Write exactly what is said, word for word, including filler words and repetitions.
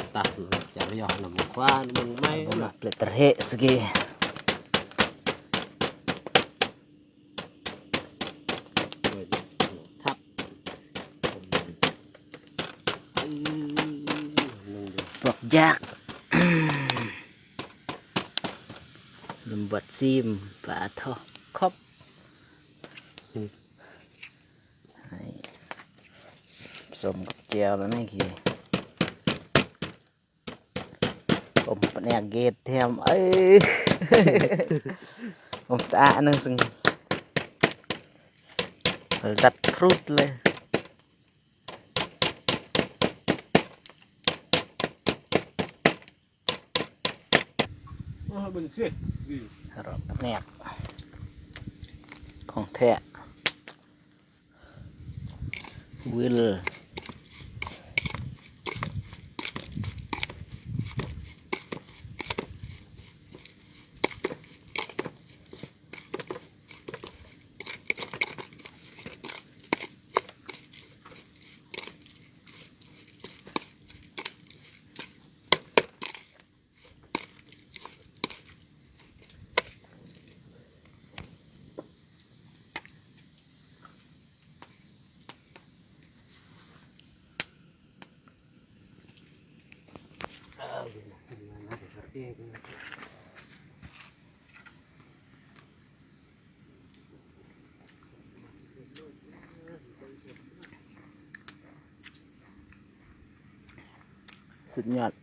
Tah, cari yo, nemu kuan, mun mai. Apa mak pelet terhek segi. Tap. Pok jak. Lembat sim, patoh, kop. Hai. Som kecil lagi. Om pernah get hem. Eh. Om tak nang seng. Ledat perut le. Harap pernah. Kong te. Wil. Sut nyat.